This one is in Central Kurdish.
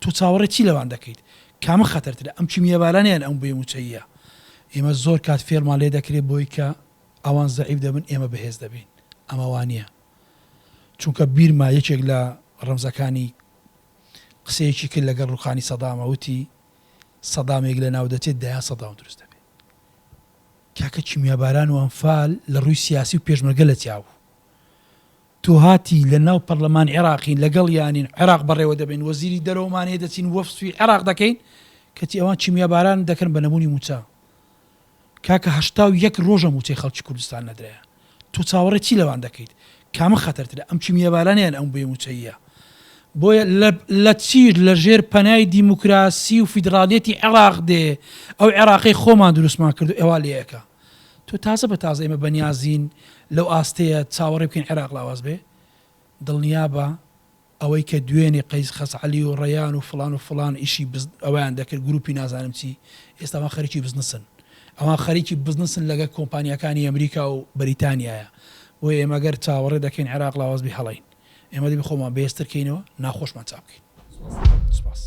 تۆ چاوەڕێ چی لەوان دەکەیت؟ کامە خەتەرترە ئەم کیمیابارانە یان ئەم بێ موچەییە؟ ئێمە زۆر کات فێڵمان لێ دەکرێت بۆی کە ئەوان زەعیف دەبن ئێمە بەهێز دەبین ئەمە وانیە چونکە بیرمە یەکێک لە ڕەمزەکانی قسەیەکی کرد لەگەڵ ڕوخانی سەدامە وتی سەدامێک لە ناو دەچێت دەیان سەدام دروست دەبێت کاکە کیمیاباران و ئەنفال لە ڕووی سیاسی و پێشمەرگە لە چیا بوو تۆ هاتی لە ناو پەرلەمان عێراقین لەگەڵیانین عێراق بەڕێوە دەبەین وەزیری دەرەوەمان هەیە دەچین وەفسوی عێراق دەکەین کەچی ئەوان کیمیاباران دەکەن بە نەبوونی مووچە کاکە 81 ڕۆژە مووچەی خەڵکی کوردستان نەدرایە تۆ چاوەڕێ چی لەوان دەکەیت کامە خەتەرترە ئەم کیمیابارانە یان ئەم بێ مووچەییە بۆیە لە چیش لە ژێر پەنای دیموکراسی و فیدراڵیەتی عێراق دێ ئەو عێراقەی خۆمان دروستمان کردو ئێوا لێ ئەکا تۆ تازە بە تازە ئێمە بەنیازین لەو ئاستەیە چاوەڕێ بکەین عێراق لاواز بێ؟ دڵنیابە ئەوەی کە دوێنێ قەیس خەزعەلی و ڕەیان و فڵان و فڵان ئیشی بز ئەوەیان دەکرد گروپی نازانم چی ئێستا ئەوان خەریکی بزنسن ئەوان خەریکی بزنسن لەگەر کۆمپانیاکانی ئەمریکا و بەریتانیایە بۆیە ئێمە گەر چاوەڕێ دەکەین عێراق لاواز بی هەڵەین ئێمە دەبی خۆمان بەهێزتر کەینەوە ناخۆشمان چاک بکەین. سوپاس.